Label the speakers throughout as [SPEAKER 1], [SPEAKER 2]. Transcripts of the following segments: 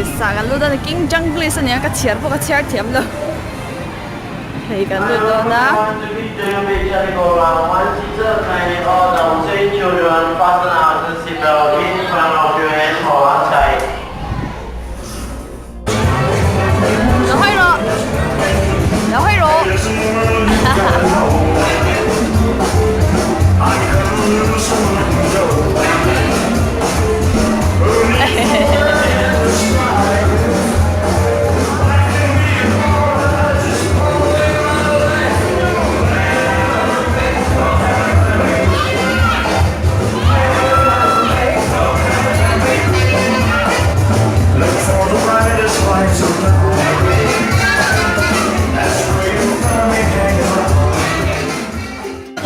[SPEAKER 1] Junglist ah kan lut a ni King Junglist a nia ka chhiar pawh ka chhiar thiam lo hei kan lut dawn a. Lo hawi rawh lo hawi rawh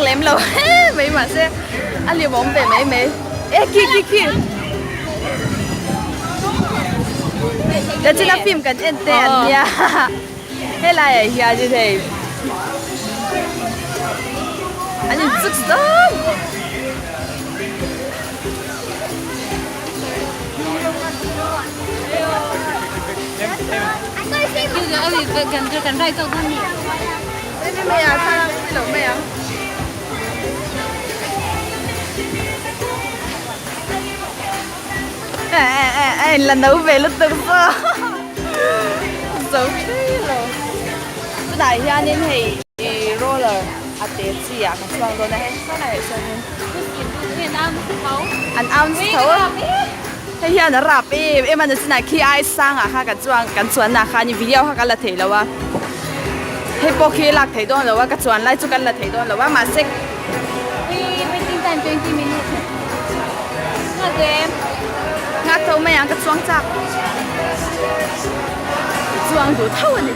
[SPEAKER 1] Lem lo mai mahse a lim awm ve mai mai e khi khi khi ka china film kan en te an nia helai ah hian in hei an in chuk dawn. La no ve lutuk saw zo thei lo chutah hianin hei ih roller a te chi ah kan chhuak dawn a hei sawnah leh sawnin an ounce tho hei hian a rap em em a nachinah khi ai sangah kha kan chuang kan chuanna khan video kha kan la thei lo a hei pawh khi lak theih dawn lo a ka chuan lai chu kan la thei dawn lo a mahse nghak tho mai ang ka chuang chak chuang duh tho a ni.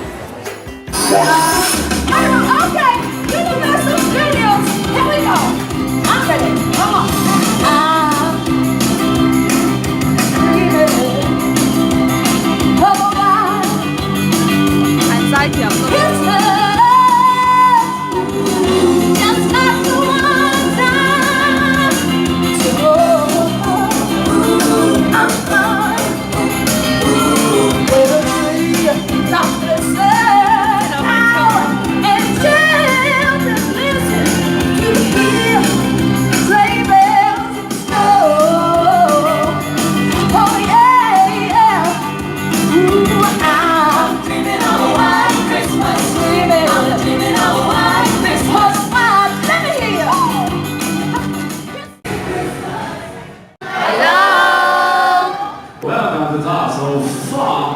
[SPEAKER 1] An zai thiam lutuk.
[SPEAKER 2] Welcome to Castle Far,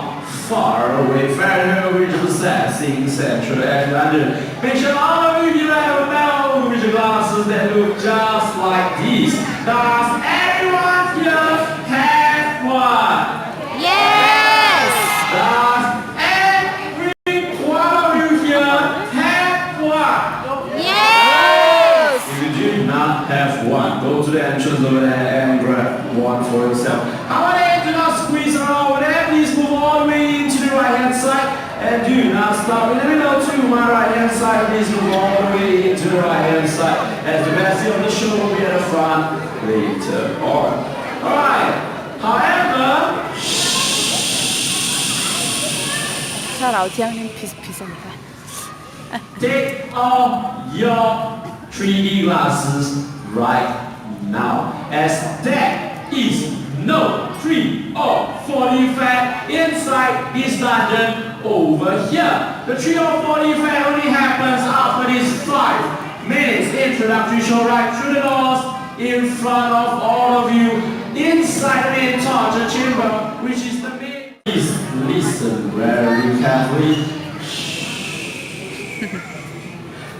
[SPEAKER 2] Far Away Fairytale Original Set in Central London. Make sure all of you here have now with glasses that look just like these. Does everyone here have one?
[SPEAKER 1] Yes!
[SPEAKER 2] Does every one of you here have one?
[SPEAKER 1] Yes!
[SPEAKER 2] If you do not have one, go to the entrance over there and grab one for yourself. However, do not squeeze around over there. Please move all the way into the right hand side and do not stop in the middle to my right hand side. Please move all the way into the right hand side as the best of the show will be at the front later on. Alright, however,
[SPEAKER 1] Thlarau thianghlim phis phis a ni kha.
[SPEAKER 2] Take off your 3D glasses right now as there is no 3 or 4D effect inside this dungeon over here. The 3 or 4D effect only happens after this 5 minutes introductory show right through the doors in front of all of you inside the main torture chamber which is the main... Please listen very carefully.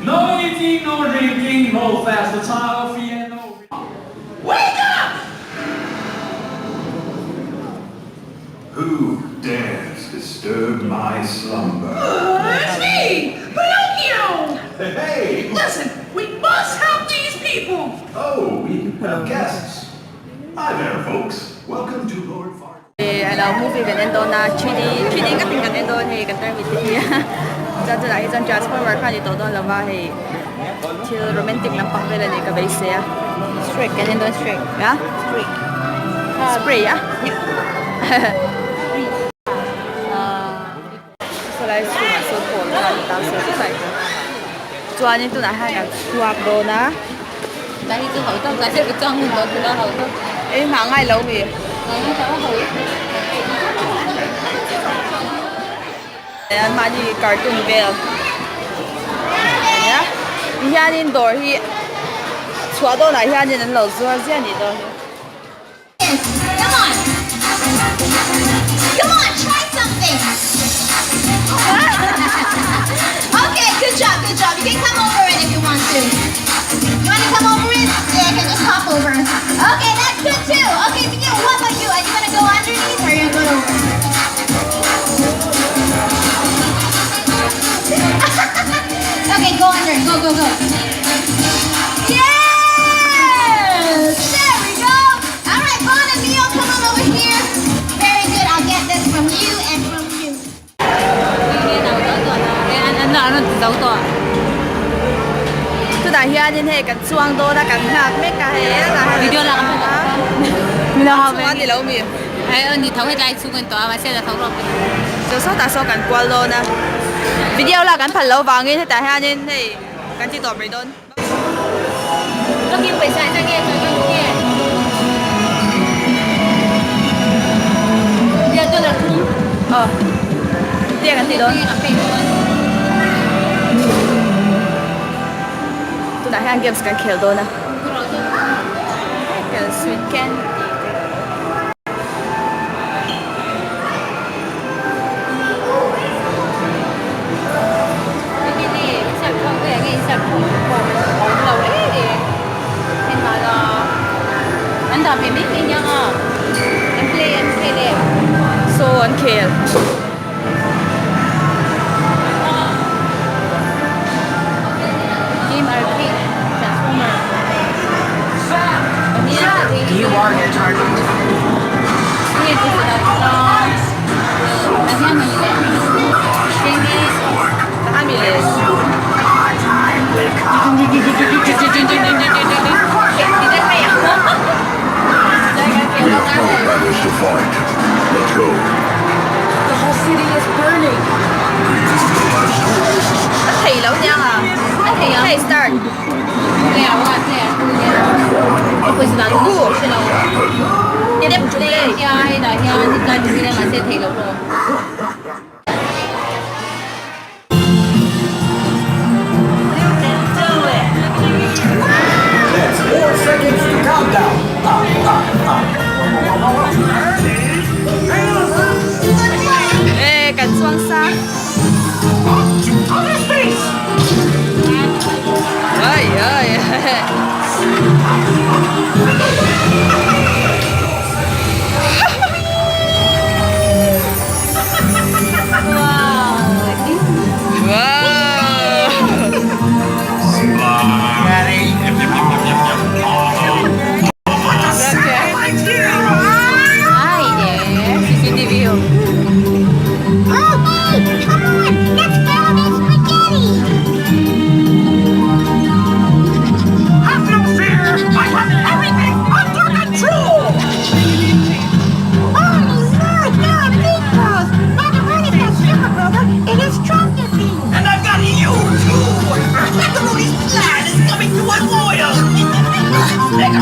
[SPEAKER 2] No eating, no drinking, no fast photography, and no...
[SPEAKER 3] Wake up!
[SPEAKER 4] Who dares disturb my slumber?
[SPEAKER 3] It's me, Pinocchio!
[SPEAKER 4] Hey!
[SPEAKER 3] Listen, we must help these people!
[SPEAKER 4] Oh, we have guests. Hi there, folks. Welcome to Lord Farquaad.
[SPEAKER 1] Alo movie kan en dawn a 3D 3D ngawt in kan en dawn hei kan tarmit te hi chuan chutah hi chuan transformer kha a ni tawh dawn lova hei thil romantic lampang vel a ni ka beisei a
[SPEAKER 5] Shrek kan en dawn Shrek
[SPEAKER 1] a
[SPEAKER 5] Shrek
[SPEAKER 1] spray a. Chuanin tunah hian kan chhuak dawn a. Ei nghah ngai lo mi. Mahni cartoon vel ania tihianin dawr hi chhuah dawnah hianin an lo zuar ziah a nih dawn hi. Chutah hianin hei kan chuang dawn a kan nghak mek a hei a ni lo mi chu sawtah sawn kan kual dawn a video lah kan phal loh vangin hetah hianin hei kan ti tawp rih dawn. Tunah hian games kan khel dawn a sweet candy te. Saw an khel.
[SPEAKER 4] We have no battles to fight. Let's go.
[SPEAKER 1] The whole city is burning. A thei lo nia a. A thei a. Hey start.
[SPEAKER 4] That's 4 seconds to countdown. Up, up, up.
[SPEAKER 1] E kan chuang sa.
[SPEAKER 4] Outer space!
[SPEAKER 1] Ai ai.
[SPEAKER 3] Have no fear! I have everything under control! And I've got you too! Macaroni's plan is coming to unfoil! Make a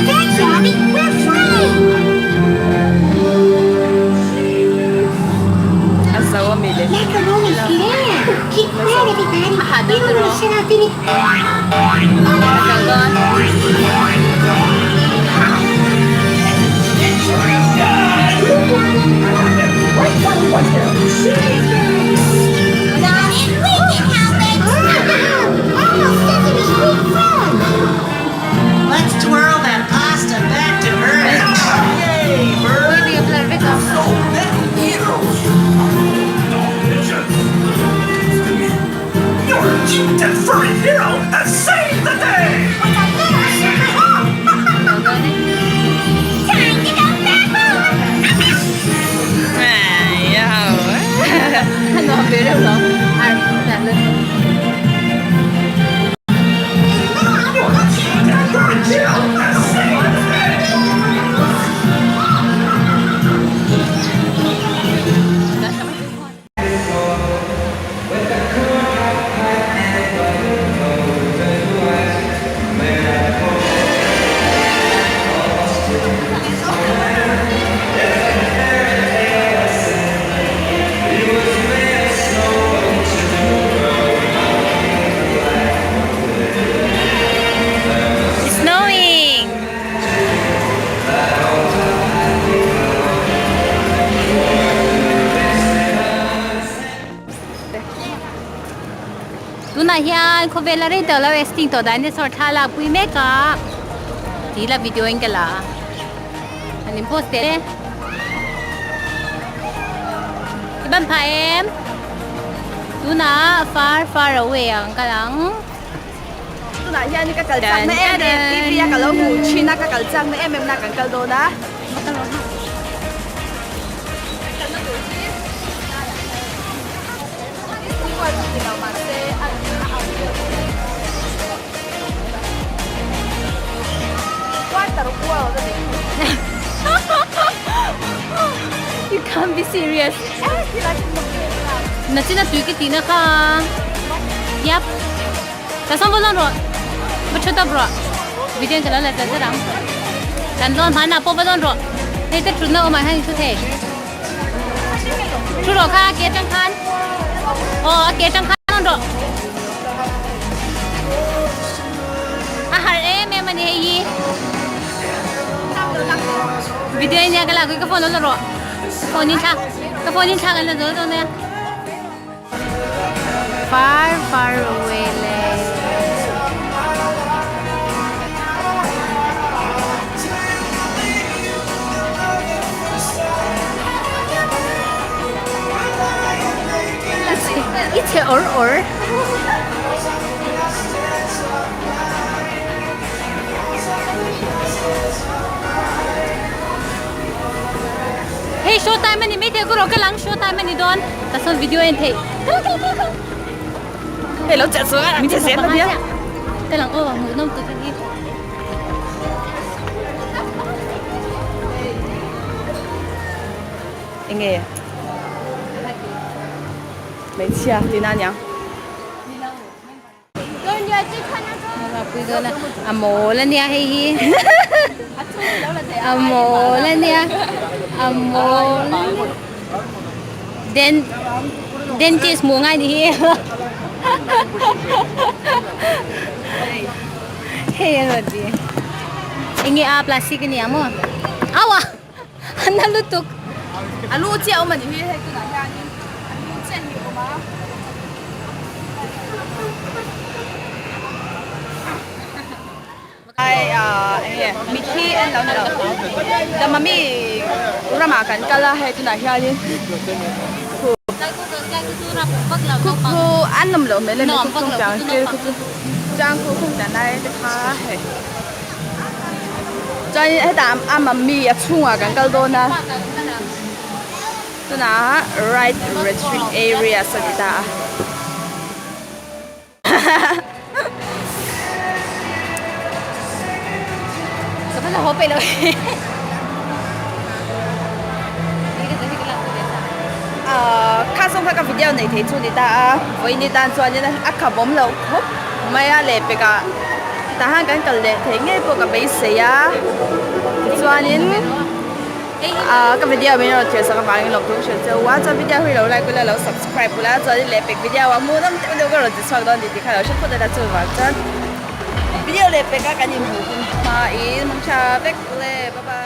[SPEAKER 5] Thanks, Abby. We're free.
[SPEAKER 1] A zo a mi le.
[SPEAKER 5] Macaroni's glare. Keep quiet, everybody. We don't want to set off any. Not if we can help it. Almost Sesame Street frog.
[SPEAKER 6] Let's twirl that pasta back to Earth.
[SPEAKER 4] Yay, bird! So many heroes!
[SPEAKER 3] Your cute and furry hero has saved the day!
[SPEAKER 5] With a little super help. Time to go back home.
[SPEAKER 1] Ai
[SPEAKER 7] hian khawvel a rei tawh lo extinct tawh dinosaur thla lak pui mek a tih la video in ka la a an in post teh e i ban phah em tunah far far away ah kan kal ang.
[SPEAKER 1] Tunah hian ka kal chak na em em TV a ka lo hmuh thin a ka kal chak na em em na kan kal dawn a.
[SPEAKER 7] You can't be serious. Nachina tui ka tih na kha. Yep. Ka sawm va lawn rawh. Va thu tawp rawh. Video in ka lo la tel zet ang. Kan lawn hmanah pawh va lawn rawh. Hei te thutna awmah hian i thu thei. Thu rawh kha a ke atang khan. Aw a ke atang khan lawn rawh. A har em em a ni hei hi. Video in nia ka lak ka phone lo la rawh. Phone in thla ka phone in thla kan la zo dawn nia. Far far away le. I che or or. Hei show time ani mai thei ku rawh ka lang show time ani dawn ka sawn video en thei kal kal kal kal
[SPEAKER 1] Hei lo chelh chuan min che zel ania
[SPEAKER 7] ka lang aw hmuh nawm tur hi
[SPEAKER 1] Enge hmeichhia tina aniang.
[SPEAKER 7] A mawl ania hei hi a mawl ania a mawl den dentist hmuh ngai ni hi hei a rawn ti enge a plastic ania maw aua a na lutuk
[SPEAKER 1] a lu chiah awm a ni hi hei tunah hianin a lu chiah hi a awm a. Ai ah enge mithi en lo ni lo damami ramah kan kal a hei tunah hianin khu khu an awm loh hmel em khu chung piang thil khu chu chuan khu khung dan lai te kha hei chuanin hetah a mummy a chhungah kan kal dawn a tunah right restrict area saw ti ta a. Kha zawng kha ka video nei thei chu ni ta a vawiin tan chuanin a kham awm loh khawp mai a lehpek ah tah hian kan kal leh thei ngei pawh ka beisei a tichuanin ah ka video min rawn thlir sak avangin lawmthu ka hrilh cheu a chuan video hi lo like ula lo subscribe ula chuanin lehpek video ah hmuhnawm deuh deuh ka rawn ti chhuak dawn tih tih kha lo hre phawt a chuvang chuan video lehpek a kan inhmuh hun hmain hmangtha vek ule bye bye.